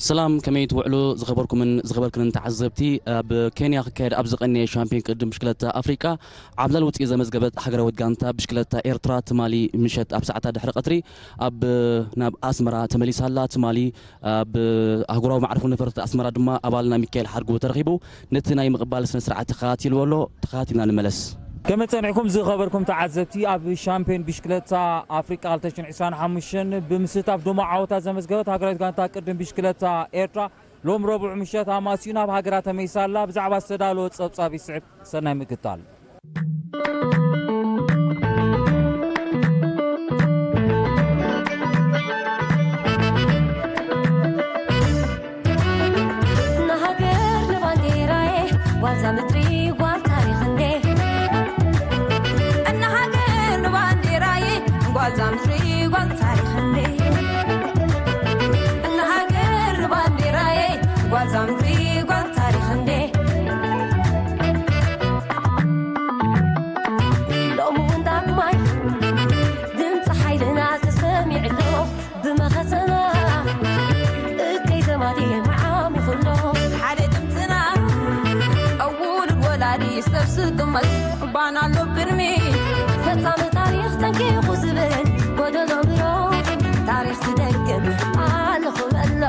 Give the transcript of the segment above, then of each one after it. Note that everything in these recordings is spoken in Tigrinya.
ሰላም፣ ከመይ ትውዕሉ ዝኸበርኩምን ዝኸበርክንን ተዓዘብቲ? ኣብ ኬንያ ክካየድ ኣብ ዝቐነየ ሻምፒዮን ቅድድም ብሽክለታ ኣፍሪቃ ዓብላል ውፅኢት ዘመዝገበት ሃገራዊት ጋንታ ብሽክለታ ኤርትራ ትማሊ ምሸት ኣብ ሰዓታት ድሕሪ ቀትሪ ኣብ ናብ ኣስመራ ተመሊሳ ኣላ። ትማሊ ኣብ ኣህጉራዊ መዕርፎ ነፈርቲ ኣስመራ ድማ ኣባልና ሚካኤል ሓርጉ ተረኺቡ ነቲ ናይ ምቕባል ስነ ስርዓት ተኸታቲልዎ ኣሎ። ተኸታቲልና ንመለስ። ከመይ ጸኒሕኩም ዝኸበርኩም ተዓዘብቲ? ኣብ ሻምፒዮን ብሽክለታ ኣፍሪቃ ክልተ ሽሕን ዕስራን ሓሙሽተን ብምስታፍ ድሙቕ ዓወታት ዘመዝገበት ሃገራዊት ጋንታ ቅድድም ብሽክለታ ኤርትራ ሎም ረቡዕ ምሸት ኣማስዩ ናብ ሃገራ ተመሊሳ ኣላ። ብዛዕባ ዝተዳለወ ጸብጻብ ይስዕብ። ሰናይ ምክታል። ንሃገር ንባንዴራዬ ጓልዛ ምድሪ ጓል ታሪኽ እንዴ። ንሃገር ንባንዴራዬ ጓልዛ ምድሪ ጓል ታሪኽ እንዴ። ንሃገር ንባንዴራዬ ጓልዛ ምድሪ ጓል ታሪኽ እንዴ። ሎሚ እውን ዳግማይ ድምፂ ሓይልና ተሰሚዕሎ። ብመኸተና እከይ ዘማቲ መዓሚ ኩሎ ሓደ ድምፅና ኣውሉድ ወላዲ ሰብ ስጥመት ባና ኣሎ ቅድሚ ፈፃሚ ታሪኽ ተንኪኹ ዝብል ጎደሎ ምሮ ታሪኽ ዝደግም ኣለኹ በሎ።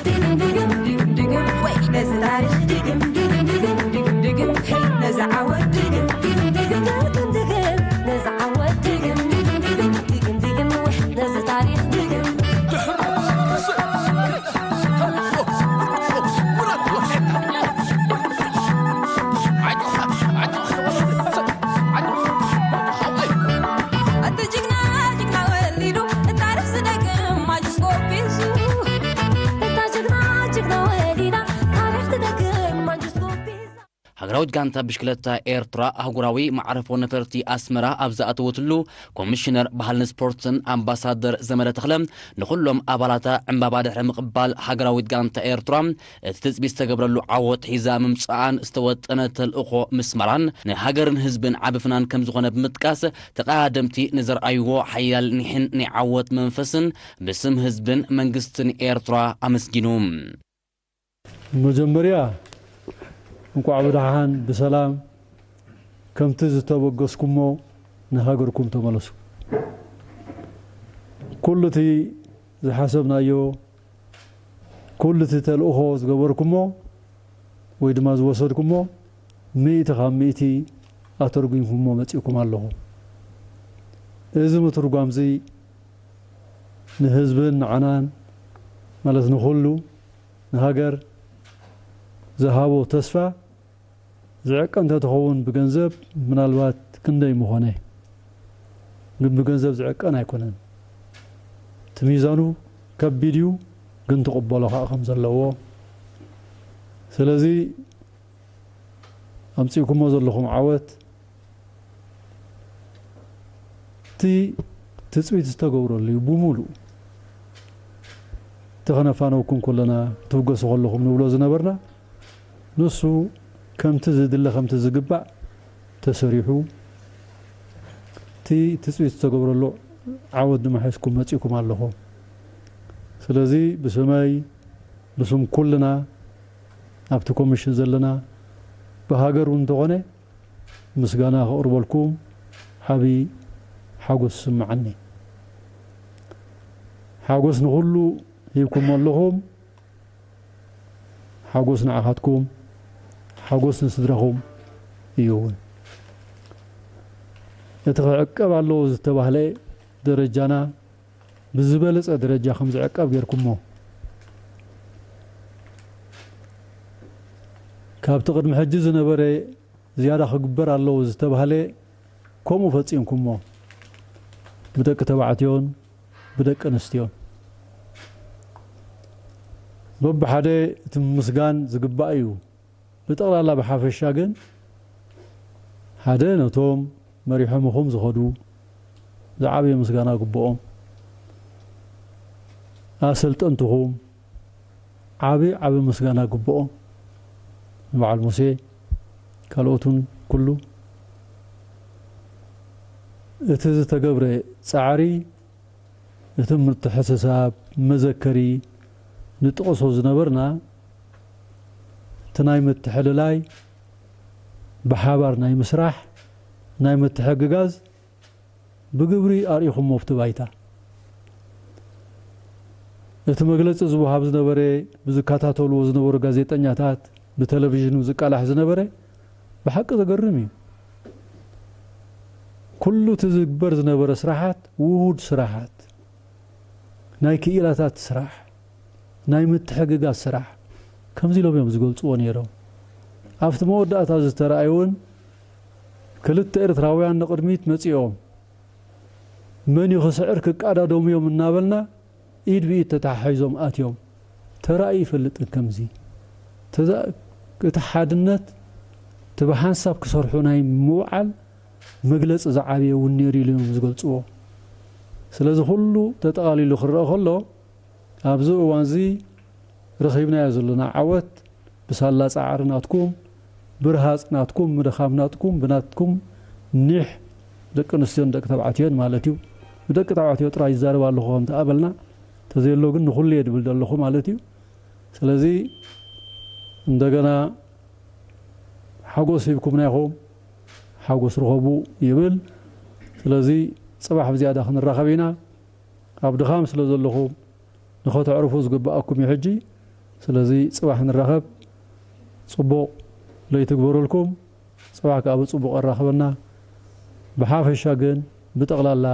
ድግም ድግም ድግም ድግም ድግም ወይ ነዚ ታሪኽ ድግም ድግም ድግም ድግም ድግም ሄይ ነዚ ዓወት ድግም ድግም ድግም ድግም ድግም ነዚ ዓወት ድግም ድግም ድግም ድግም ድግም ወይ ነዚ ታሪኽ ድግም። እቲ ጅግና ጅግና ወሊዱ ታሪኽ ዝደግም ማጅስኮ ፒሱ። እታ ጅግና ጅግና ወሊዳ ታሪኽ ትደግም ማጅስኮ ፒሱ። ሃገራዊት ጋንታ ብሽክለታ ኤርትራ ኣህጉራዊ መዕርፎ ነፈርቲ ኣስመራ ኣብ ዝኣተወትሉ ኮሚሽነር ባህልን ስፖርትን ኣምባሳደር ዘመደ ተኽለ ንኹሎም ኣባላታ ዕምባባ ድሕሪ ምቕባል ሃገራዊት ጋንታ ኤርትራ እቲ ትጽቢት ዝተገብረሉ ዓወት ሒዛ ምምጽኣን ዝተወጠነ ተልእኾ ምስማራን ንሃገርን ህዝብን ዓቢ ፍናን ከም ዝኾነ ብምጥቃስ ተቐዳደምቲ ንዘርኣይዎ ሓያል ኒሕን ናይ ዓወት መንፈስን ብስም ህዝብን መንግስትን ኤርትራ ኣመስጊኑ። መጀመርያ እንቋዕ ብደሓን ብሰላም ከምቲ ዝተበገስኩሞ ንሃገርኩም ተመለሱ። ኩሉ እቲ ዝሓሰብናዮ ኩሉ እቲ ተልእኾ ዝገበርኩሞ ወይ ድማ ዝወሰድኩሞ ሚእቲ ካብ ሚእቲ ኣተርጒምኩሞ መጺእኩም ኣለኹም። እዚ ምትርጓምዚ ንህዝብን ንዓናን ማለት ንኹሉ ንሃገር ዝሃቦ ተስፋ ዝዕቀ እንተትኸውን ብገንዘብ ምናልባት ክንደይ ምኾነ፣ ግን ብገንዘብ ዝዕቀን ኣይኮነን። እቲ ሚዛኑ ከቢድ እዩ፣ ግን ትቕበሎ ከዓ ከም ዘለዎ። ስለዚ ኣምፂእኩሞ ዘለኹም ዓወት እቲ ትፅቢት ዝተገብረሉ እዩ ብሙሉእ። እቲ ከነፋነወኩም ከለና ክትብገሱ ከለኹም ንብሎ ዝነበርና ንሱ ከምቲ ዝድለ ከምቲ ዝግባእ ተሰሪሑ እቲ ትፅቢት ዝተገብረሉ ዓወት ድማ ሒዝኩም መፂእኩም ኣለኹም። ስለዚ ብስመይ ብስም ኩልና ኣብቲ ኮሚሽን ዘለና ብሃገር እውን እንተኾነ ምስጋና ከቕርበልኩም ዓቢ ሓጎስ ይስምዓኒ። ሓጎስ ንኹሉ ሂብኩሞ ኣለኹም። ሓጎስ ንዓኻትኩም፣ ሓጎስ ንስድራኹም እዩ እውን። እቲ ክዕቀብ ኣለዎ ዝተባህለ ደረጃና ብዝበለጸ ደረጃ ከም ዝዕቀብ ጌርኩሞ። ካብቲ ቅድሚ ሕጂ ዝነበረ ዝያዳ ክግበር ኣለዎ ዝተባህለ ከምኡ ፈጺምኩሞ ብደቂ ተባዕትዮን ብደቂ ኣንስትዮን። በብሓደ እቲ ምምስጋን ዝግባእ እዩ። ብጠቕላላ ብሓፈሻ ግን ሓደ ነቶም መሪሖምኹም ዝኸዱ ዝዓበየ ምስጋና ግብኦም፣ ኣሰልጠንትኹም ዓቢ ዓቢ ምስጋና ግብኦም፣ ንበዓል ሙሴ ካልኦትን ኩሉ እቲ ዝተገብረ ጻዕሪ እቲ ምትሕስሳብ መዘከሪ ንጥቕሶ ዝነበርና እቲ ናይ ምትሕልላይ፣ ብሓባር ናይ ምስራሕ፣ ናይ ምትሕግጋዝ ብግብሪ ኣርኢኹሞ ኣብቲ ባይታ። እቲ መግለጺ ዝወሃብ ዝነበረ፣ ብዝከታተልዎ ዝነበሩ ጋዜጠኛታት፣ ብቴሌቪዥን ዝቃላሕ ዝነበረ፣ ብሓቂ ዘገርም እዩ። ኩሉ እቲ ዝግበር ዝነበረ ስራሓት፣ ውሁድ ስራሓት፣ ናይ ክኢላታት ስራሕ፣ ናይ ምትሕግጋዝ ስራሕ፣ ከምዚ ኢሎም እዮም ዝገልጽዎ ነይሮም። ኣብቲ መወዳእታ ዝተረኣየ እውን፣ ክልተ ኤርትራውያን ንቕድሚት መጺኦም፣ መን እዩ ክስዕር ክቃዳደሙ እዮም እናበልና፣ ኢድ ብኢድ ተተሓሒዞም ኣትዮም። ተራእዩ ይፈልጥን ከምዚ። ተዛ-፣ እቲ ሓድነት፣ እቲ ብሓንሳብ ክሰርሑ ናይ ምውዓል መግለጺ ዝዓበየ እውን ነይሩ ኢሉ እዮም ዝገልጽዎ። ስለዚ ኩሉ ተጠቓሊሉ ክረአ ከሎ፣ ኣብዚ እዋንዚ ረኺብናዮ ዘለና ዓወት ብሳላ ጻዕሪ ናትኩም፣ ብርሃጽ ናትኩም፣ ምድኻም ናትኩም፣ ብናትኩም ኒሕ ደቂ ኣንስትዮን ደቂ ተባዕትዮን ማለት እዩ። ብደቂ ተባዕትዮ ጥራይ ይዛረብ ኣለኹ ከምቲ ኣበልና፣ ተዘየሎ ግን ንኹሉ እየ ድብል ዘለኹ ማለት እዩ። ስለዚ እንደገና ሓጎስ ሂብኩምና ኢኹም፣ ሓጎስ ርኸቡ ይብል። ስለዚ ጽባሕ ብዝያዳ ክንራኸብ ኢና። ኣብ ድኻም ስለ ዘለኹም ንኸተዕርፉ ዝግብኣኩም እዩ ሕጂ። ስለዚ ጽባሕ ንራኸብ። ጽቡቕ ለይቲ ግበረልኩም። ጽባሕ ከኣ ብጽቡቕ ኣራኽበና። ብሓፈሻ ግን ብጠቕላላ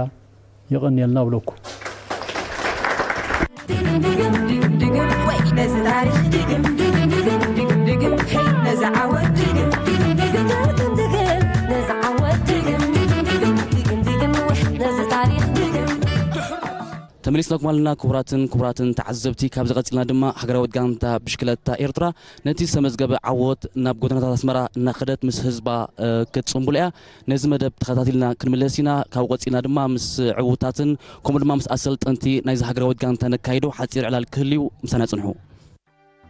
የቐንየልና እብለኩም። ድግም ድግም ድግም ድግም ወይ ነዚ ታሪኽ ድግም ድግም ድግም ድግም ድግም ሄይ ነዚ ዓወት ድግም ድግም ድግም ድግም ድግም ነዚ ዓወት ድግም ድግም ድግም ድግም ድግም ወይ ነዚ ታሪኽ ድግም። ተመሊስናኩም ኣለና ክቡራትን ክቡራትን ተዓዘብቲ። ካብዚ ቀጺልና ድማ ሃገራዊት ጋንታ ብሽክለታ ኤርትራ ነቲ ዝተመዝገበ ዓወት ናብ ጎደናታት ኣስመራ እናኸደት ምስ ህዝባ፣ እ፣ ክትጽንብሎ እያ። ነዚ መደብ ተኸታቲልና ክንምለስ ኢና። ካብኡ ቀጺልና ድማ ምስ ዕዉታትን ከምኡ ድማ ምስ ኣሰልጠንቲ ናይዚ ሃገራዊት ጋንታ ነካይዶ ሓጺር ዕላል ክህልዩ ምሳና ጽንሑ።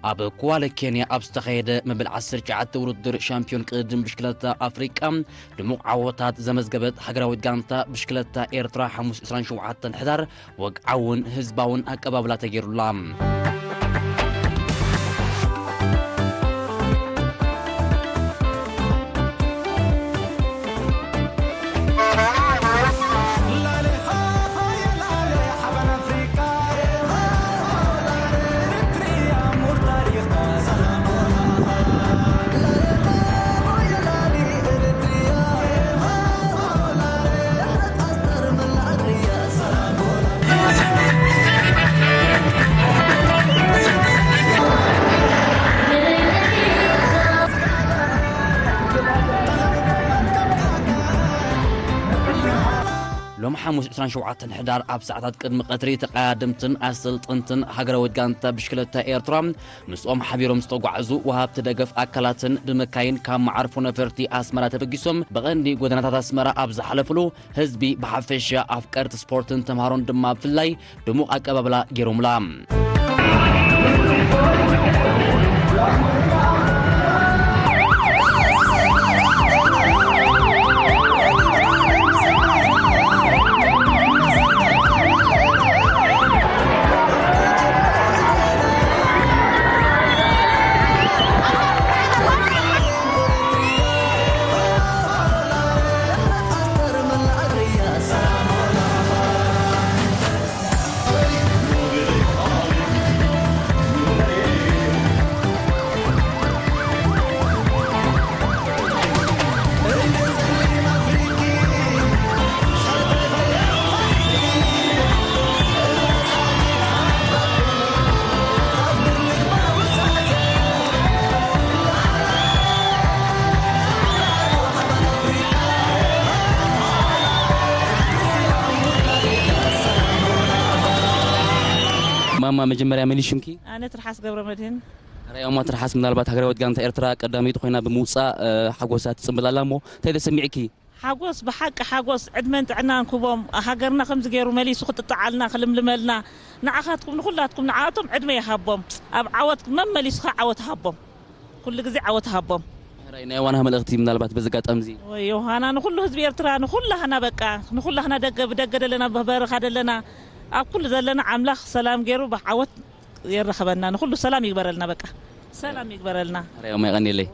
ኣብ ኩዋለ ኬንያ ኣብ ዝተኻየደ መበል ዓሰርተ ትሽዓተ ውድድር ሻምፒዮን ቅድድም ብሽክለታ ኣፍሪቃ ድሙቕ ዓወታት ዘመዝገበት ሃገራዊት ጋንታ ብሽክለታ ኤርትራ ሓሙስ ዕስራን ሸውዓተን ሕዳር ወግዓውን ህዝባውን ኣቀባብላ ተገይሩላ። ሎም ሓሙስ ዕስራን ሸውዓተን ሕዳር ኣብ ሰዓታት ቅድሚ ቀትሪ ተቐዳደምትን ኣሰልጠንትን ሃገራዊት ጋንታ ብሽክለታ ኤርትራ ምስኦም ሓቢሮም ዝተጓዕዙ ወሃብቲ ደገፍ ኣካላትን ብመካይን ካብ መዓርፎ ነፈርቲ ኣስመራ ተበጊሶም ብቐንዲ ጎደናታት ኣስመራ ኣብ ዝሓለፍሉ ህዝቢ ብሓፈሻ ኣፍቀርቲ ስፖርትን ተምሃሮን ድማ ብፍላይ ድሙቕ ኣቀባብላ ገይሮምላ። ማማ፣ መጀመርያ መን እዩ ሽምኪ? ኣነ ትርሓስ ገብረ መድህን። ራያማ ትርሓስ፣ ምናልባት ሃገራዊት ጋንታ ኤርትራ ቀዳመይቲ ኮይና ብምውጻእ፣ እ፣ ሓጎሳ ትጽንብል ኣላ እሞ እንታይ ተሰሚዕኪ? ሓጎስ፣ ብሓቂ ሓጎስ፣ ዕድመን ጥዕናን ክቦም፣ ሃገርና ከምዚ ገይሩ መሊሱ ክጥጥዓልና፣ ክልምልመልና፣ ንዓኻትኩም፣ ንኹላትኩም፣ ንዓኣቶም ዕድመ ይሃቦም። ኣብ ዓወት መመሊስኻ ዓወት ሃቦም። ኩሉ ግዜ ዓወት ሃቦም። ሕራይ ናይ ዋና መልእኽቲ ምናልባት በዚ ኣጋጣሚ እዚ? ወይ ዮሃና፣ ንኹሉ ህዝቢ ኤርትራ፣ ንኹላህና በቃ፣ ንኹላህና ደገ፣ ብደገ ደለና፣ ብበረኻ ደለና፣ ኣብ ኩሉ ዘለና ኣምላኽ ሰላም ገይሩ ብዓወት የራኸበና፣ ንኹሉ ሰላም ይግበረልና። በቃ ሰላም ይግበረልና። ሪኦም የቐኒለይ።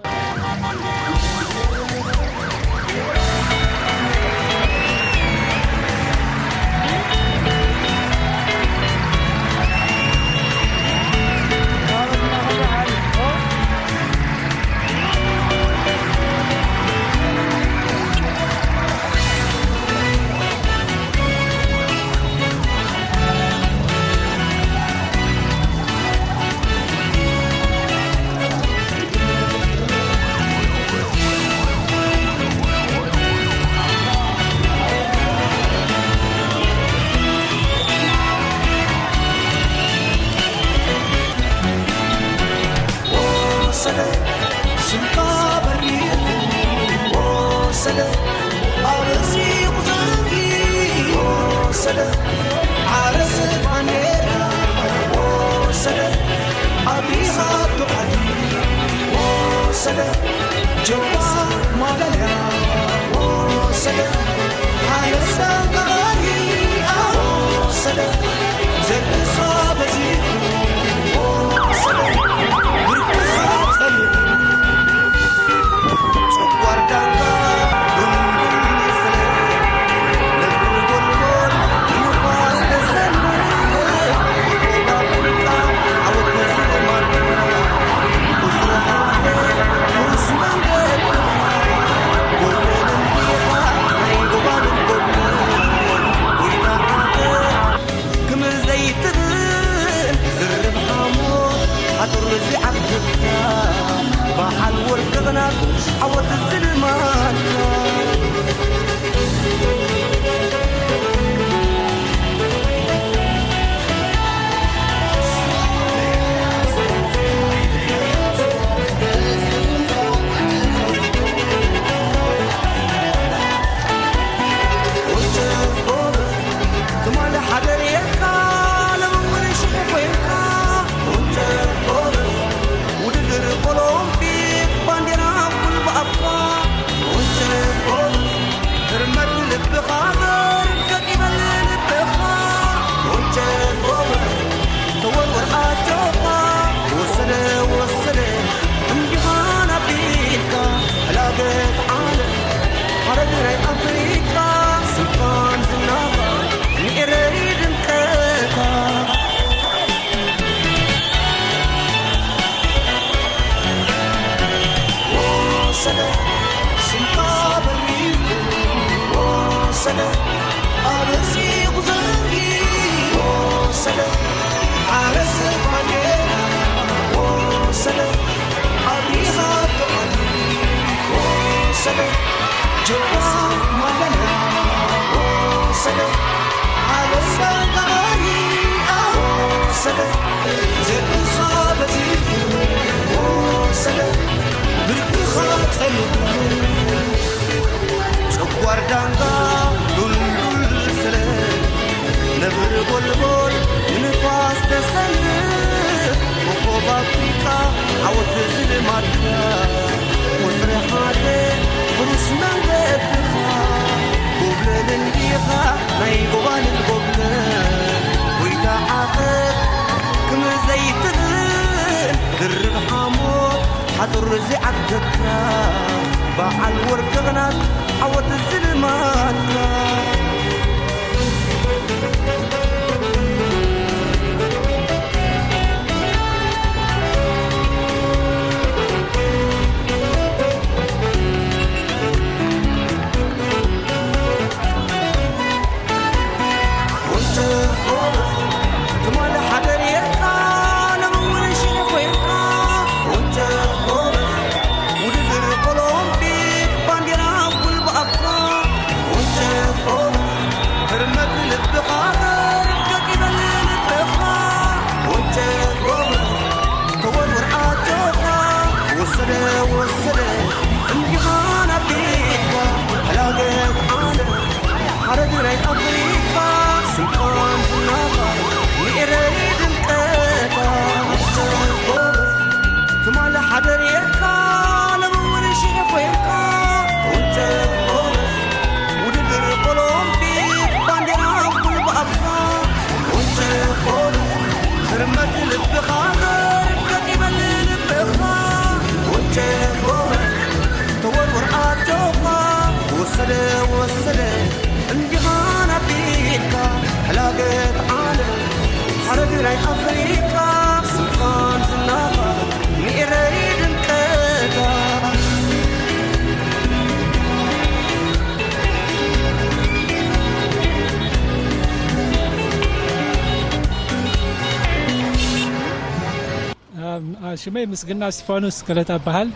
ሽመይ ምስግና እስቲፋኖስ ከለታ በሃል።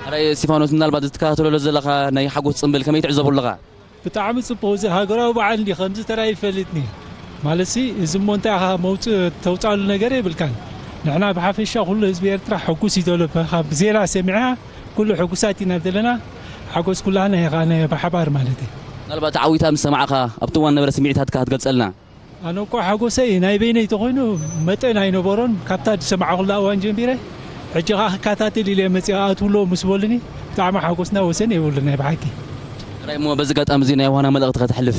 ኣራይ እስቲፋኖስ፣ ምናልባት ዝትከታተለሎ ዘለኻ ናይ ሓጎስ ጽምብል ከመይ ትዕዘቦ ኣለኻ? ብጣዕሚ ጽቡቕ። እዚ ሃገራዊ በዓል እንዲ ከምዚ ተራይ ይፈልጥኒ። ማለትሲ፣ እዚ እሞ እንታይ ኢኻ መውጽእ ተውጻሉ ነገር የብልካን። ንሕና ብሓፈሻ ኩሉ ህዝቢ ኤርትራ ሕጉስ እዩ ዘሎ። ካብ ዜና ሰሚዕና ኩሉ ሕጉሳት ኢና ዘለና። ሓጎስ ኩላህና ኢኻ ናይ ብሓባር ማለት እዩ። ምናልባት ዓዊታ ምስ ሰማዕኻ ኣብቲ እዋን ነበረ ስምዒታትካ ክትገልጸልና? ኣነ እኮ ሓጎሰይ ናይ በይነይ ተኾይኑ መጠን ኣይነበሮን። ካብታ ዝሰማዕኹላ እዋን ጀሚረ፣ ሕጂ ኸኣ ክከታተል ኢለ መጺኣ ኣትውሎ ምስ በሉኒ፣ ብጣዕሚ ሓጎስና ወሰን የብሉን ናይ ብሓቂ። ራይ እሞ በዚ ኣጋጣሚ እዚ ናይ ዮሃና መልእኽቲ ከተሕልፍ?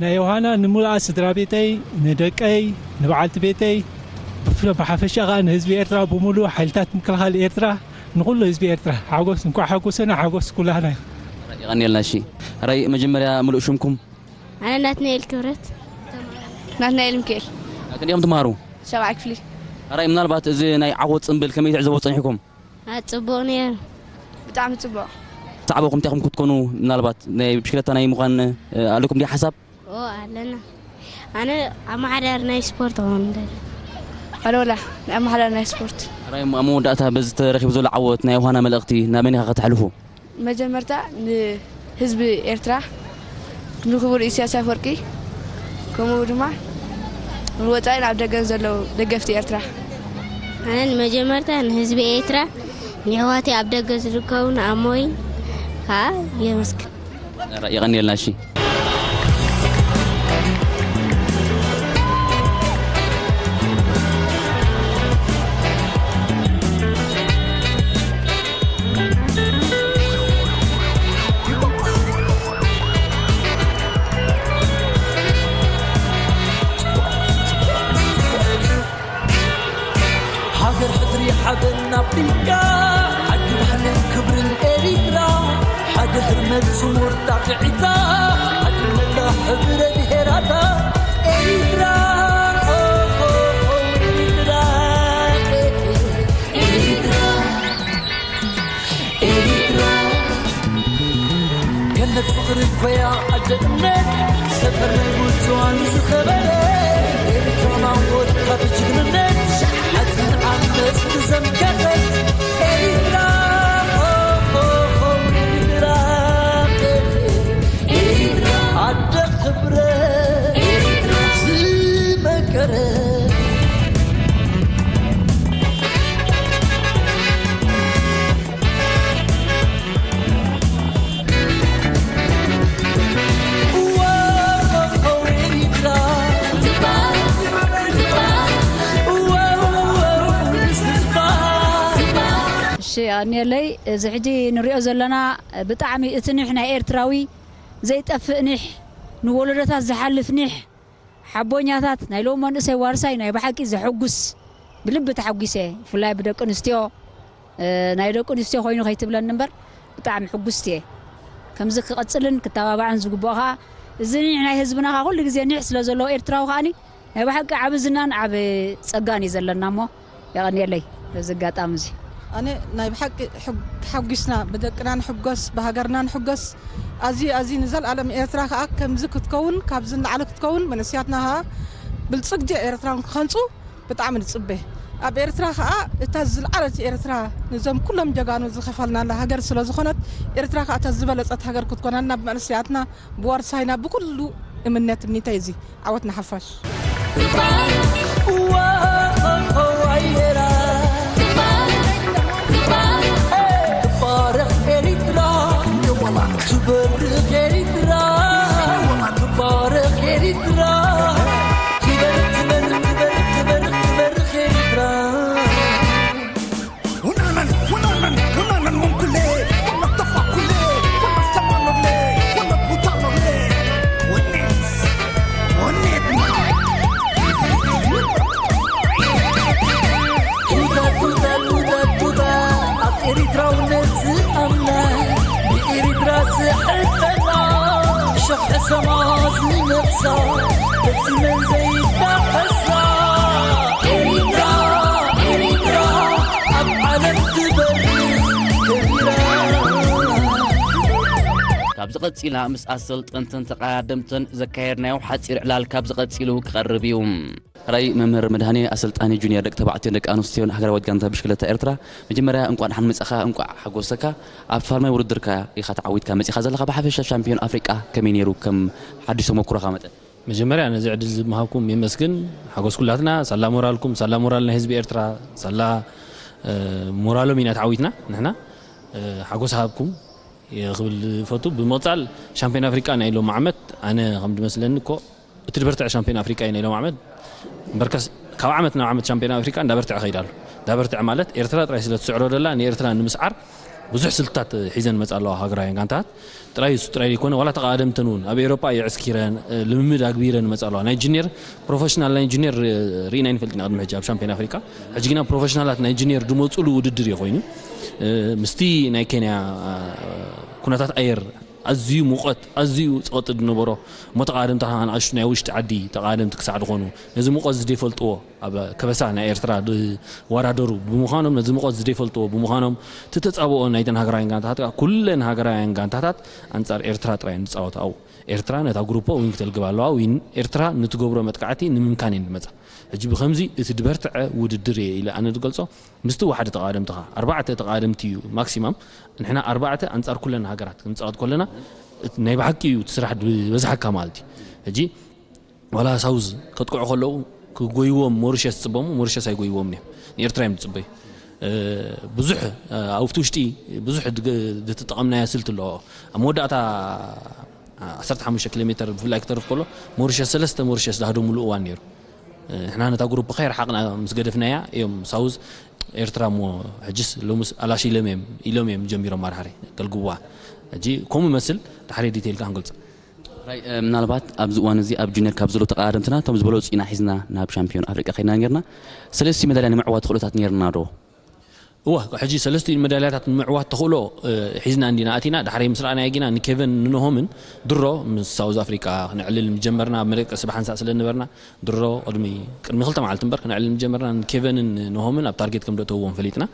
ናይ ዮሃና ንምሉኣ ስድራ ቤተይ፣ ንደቀይ፣ ንበዓልቲ ቤተይ፣ ብፍለ-፣ ብሓፈሻ ኸኣ ንህዝቢ ኤርትራ ብምሉእ፣ ሓይልታት ምክልኻል ኤርትራ፣ ንኹሉ ህዝቢ ኤርትራ ሓጎስ፣ እንኳዕ ሓጎሰና፣ ሓጎስ ኩላህና እዩ። ራይ የቐንየልና። እሺ፣ ራይ መጀመርያ ምሉእ ሽምኩም? ኣነ ናትናኤል ክብረት። ናትናኤል ሚካኤል። ክንደይ ኢኹም ትመሃሩ? ሻብዓይ ክፍሊ። ራይ ምናልባት እዚ ናይ ዓወት ጽምብል ከመይ ትዕዘቦ ጸኒሕኩም? ኣ፣ ጽቡቕ ነይሩ። ብጣዕሚ ጽቡቕ። ሳዕበኹም እንታይ ኢኹም ክትኮኑ? ምናልባት ናይ ብሽክለታ ናይ ምዃን፣ እ፣ ኣለኩም ድዩ ሓሳብ? ኦ፣ ኣለና። ኣነ ኣመሓዳሪ ናይ ስፖርት ክኸውን ደሊ። ኣነ ወላ ናይ ኣመሓዳሪ ናይ ስፖርት። ራይ ኣብ መወዳእታ በዚ ተረኺቡ ዘሎ ዓወት ናይ ዮሃና መልእኽቲ ናበይ ኢኻ ከተሕልፉ? መጀመርታ ንህዝቢ ኤርትራ፣ ንክቡር ኢሳያስ ኣፈወርቂ፣ ከምኡ ድማ ንወጻኢን ኣብ ደገን ዘለዉ ደገፍቲ ኤርትራ። ኣነ ንመጀመርታ ንህዝቢ ኤርትራ፣ ንኣሕዋተይ ኣብ ደገ ዝርከቡ፣ ንኣሞይ ከኣ የመስግን። የቐንየልና። እሺ። ሃገር ሕድሪ ሓበን ኣፍሪቃ፣ ዓዲ ባህልን ክብርን ኤሪትራ፣ ሓደ ህርመት ስሙር ጣቕዒታ፣ ዓዲ መላ ሕብረ ብሄራታ ኤሪትራ፣ ኦ፣ ኦ፣ ኦ፣ ኤሪትራ፣ ኤ፣ ኤ፣ ኤሪትራ። ኤሪትራ ገነት ፍቕሪ ኮያ ዓዲ እምነት ሰፈር ናይ ርቱዓን ዝኸበረ ኤሪትራ ናወት ካብ ጅግንነት ሓፂን ዓመት ዝዘምከኸት ኤሪትራ ኦ፣ ኦ፣ ኦ፣ ኤሪትራ ኤሪትራ ዓዲ ክብረት ኤሪትራ ዝመቀረት እሺ፣ ኣንየለይ፣ እዚ ሕጂ ንሪኦ ዘለና ብጣዕሚ እቲ ኒሕ ናይ ኤርትራዊ ዘይጠፍእ ኒሕ፣ ንወለዶታት ዝሓልፍ ኒሕ፣ ሓቦኛታት ናይ ሎም መንእሰይ ዋርሳይ ናይ ብሓቂ ዘሐጉስ፣ ብልቢ ተሓጒሰ፣ ብፍላይ ብደቂ ኣንስትዮ፣ እ፣ ናይ ደቂ ኣንስትዮ ኮይኑ ከይትብለኒ እምበር ብጣዕሚ ሕጉስቲ እየ። ከምዚ ክቐጽልን ክተባባዕን ዝግብኦ ኸኣ፣ እዚ ኒሕ ናይ ህዝብና ኸኣ ኩሉ ግዜ ኒሕ ስለ ዘለዎ ኤርትራዊ ኸኣኒ ናይ ብሓቂ ዓቢ ዝናን ዓቢ ጸጋን እዩ ዘለና እሞ የቐንየለይ በዚ ኣጋጣሚ እዚ። ኣነ ናይ ብሓቂ ሕግ-፣ ተሓጒስና፣ ብደቅና ንሕጎስ፣ ብሃገርና ንሕጎስ። ኣዝዩ፣ ኣዝዩ ንዘለኣለም ኤርትራ ከኣ ከምዚ ክትከውን፣ ካብዚ ንላዕሊ ክትከውን፣ መንእሰያትና ከኣ ብልጽግቲ ኤርትራ ክሃንጹ ብጣዕሚ ንጽበ። ኣብ ኤርትራ ከኣ እታ ዝለዓለት ኤርትራ፣ ነዞም ኩሎም ጀጋኑ ዝኸፈልናላ ሃገር ስለ ዝኾነት፣ ኤርትራ ከኣ እታ ዝበለጸት ሃገር ክትኮነልና ብመንእሰያትና፣ ብዋርሳይና፣ ብኩሉ እምነት እምኒተይ እዚ። ዓወት ንሓፋሽ። ትባረኽ ኤሪትራ፣ ትበርኽ ኤሪትራ፣ ትባረኽ ኤሪትራ፣ ትበርኽ፣ ትበርኽ፣ ትበርኽ፣ ትበርኽ፣ ትበርኽ ኤሪትራ። ኤሪትራውነት ዝኣምና፣ ብኤሪትራ ዝሕበና፣ ሸሕ ሕሰማ ዝነብሳ፣ ፈጺመን ዘይጣቐሳ። ኤሪትራ፣ ኤሪትራ፣ ኣብ ዓለም ትበርህ ከቢራ። ካብዚ ቀጺልና ምስ ኣሰልጠንትን ተቐዳደምትን ዘካየድናዮ ሓጺር ዕላል ካብዚ ቀጺሉ ክቐርብ እዩ። ራይ መምህር መድሃኔ፣ ኣሰልጣኒ ጁኒየር ደቂ ተባዕትዮን ደቂ ኣንስትዮን ሃገራዊት ጋንታ ብሽክለታ ኤርትራ፣ መጀመርያ እንቋዕ ደሓን መጻኻ፣ እንቋዕ ሓጎሰካ። ኣብ ፋልማይ ውድድርካ ኢኻ ተዓዊትካ መጺኻ ዘለኻ። ብሓፈሻ ሻምፒዮን ኣፍሪቃ ከመይ ነይሩ፣ ከም ሓድሽ ተመኩሮኻ መጠን? መጀመርያ ነዚ ዕድል ዝምሃብኩም የመስግን። ሓጎስ ኩላትና፣ ሳላ ሞራልኩም፣ ሳላ ሞራል ናይ ህዝቢ ኤርትራ፣ ሳላ፣ እ፣ ሞራሎም ኢና ተዓዊትና ንሕና። እ፣ ሓጎስ ሃብኩም እየ ክብል ዝፈቱ። ብምቕጻል ሻምፒዮን ኣፍሪቃ ናይ ሎም ዓመት ኣነ ከም ዝመስለኒ እኮ እቲ ዝበርትዐ ሻምፒዮን ኣፍሪቃ እዩ ናይ ሎም ዓመት። እምበርከስ ካብ ዓመት ናብ ዓመት ሻምፒዮን ኣፍሪቃ እንዳበርትዐ ከይዳ ኣሎ። እንዳበርትዐ ማለት ኤርትራ ጥራይ ስለ ትስዕሮ ደላ ንኤርትራ ንምስዓር ብዙሕ ስልትታት ሒዘን መጻ ኣለዋ ሃገራውያን ጋንታት። ጥራይ እሱ ጥራይ ዘይኮነ ዋላ ተቓደምተን እውን ኣብ ኤውሮጳ የዕስኪረን፣ እ፣ ልምምድ ኣግቢረን መጻ ኣለዋ። ናይ ጁኒየር ፕሮፌሽናል ናይ ጁኒየር፣ እ፣ ርኢና ኣይንፈልጥና ቅድሚ ሕጂ ኣብ ሻምፒዮን ኣፍሪቃ። ሕጂ ግና ፕሮፌሽናላት ናይ ጁኒየር ዝመጹሉ ውድድር እዩ ኮይኑ፣ እ፣ ምስቲ ናይ ኬንያ፣ እ፣ ኩነታት ኣየር ኣዝዩ ሙቐት፣ ኣዝዩ ጸቕጢ ዝነበሮ እሞ ተቓደምቲ ከኣ ንኣሽቱ ናይ ውሽጢ ዓዲ ተቓደምቲ ክሳዕ ዝኾኑ ነዚ ሙቐት ዝደይፈልጥዎ ኣብ ከበሳ ናይ ኤርትራ ዝወዳደሩ ብምዃኖም፣ ነዚ ሙቐት ዝደይፈልጥዎ ብምዃኖም፣ እቲ ተጻብኦ ናይተን ሃገራውያን ጋንታታት ከኣ ኩለን ሃገራውያን ጋንታታት ኣንጻር ኤርትራ ጥራይ እየን ዝጻወታ። ኣብኡ ኤርትራ ነታ ግሩፖ ዊን ክተልግብ ኣለዋ። ዊን ኤርትራ ንትገብሮ መጥቃዕቲ ንምምካን እየን ዝመጻ። ሕጂ ብኸምዚ እቲ ዝበርትዐ ውድድር እየ ኢለ ኣነ ዝገልጾ። ምስቲ ዋሕዲ ተቓደምትኻ፣ ኣርባዕተ ተቓደምቲ እዩ ማክሲማም። ንሕና ኣርባዕተ ኣንጻር ኩለን ሃገራት ክንጻወት ከለና፣ እቲ ናይ ብሓቂ እዩ እቲ ስራሕ ዝበዝሓካ ማለት እዩ። ሕጂ ዋላ ሳውዝ ከጥቅዑ ከለዉ ክጎይዎም ሞሪሸስ ዝጽበሙ፣ ሞሪሸስ ኣይጎይዎም እዮም። ንኤርትራ እዮም ዝጽበዩ። እ፣ ብዙሕ፣ እ፣ ኣብቲ ውሽጢ ብዙሕ ድገ-፣ ዝተጠቐምናዮ ስልቲ ኣለዎ። ኣብ መወዳእታ ዓሰርተ ሓሙሽተ ኪሎ ሜተር ብፍላይ ክተርፍ ከሎ ሞሪሸስ ሰለስተ ሞሪሸስ ዝሃደሙሉ እዋን ነይሩ። እ፣ ንሕና ነታ ግሩፕ ከይረሓቕና ምስ ገደፍናያ እዮም ሳውዝ ኤርትራ እሞ ሕጅስ ሎምስ ኣላሽ ኢሎም እዮም፣ ኢሎም እዮም ጀሚሮም ማርሓሪ ከልግብዋ። ሕጂ ከምኡ ይመስል፣ ድሓር ዲቴይል ከኣ ክንገልጾ። ራይ፣ እ፣ ምናልባት ኣብዚ እዋን እዚ ኣብ ጁኒየር ካብ ዘለዉ ተቐዳደምትና እቶም ዝበለጹ ኢና ሒዝና ናብ ሻምፒዮን ኣፍሪቃ ከይድና ነርና። ሰለስቲኡ መዳልያ ንምዕዋት ተኽእሎታት ነርና ዶ? እወ፣ ሕጂ ሰለስቲኡ መዳልያታት ንምዕዋት ተኽእሎ፣ እ፣ ሒዝና እንዲና ኣቲና። ዳሕረይ ምስ ረኣናዮ ግና ንኬቨን ንኖሆምን ድሮ ምስ ሳውዝ ኣፍሪቃ ክነዕልል ምጀመርና፣ ኣብ መደቀሲ ብሓንሳእ ስለ ነበርና፣ ድሮ ቅድሚ፣ ቅድሚ ክልተ መዓልቲ እምበር ክነዕልል ምጀመርና፣ ንኬቨንን ንኖሆምን ኣብ ታርጌት ከም ደእተውዎም ፈሊጥና።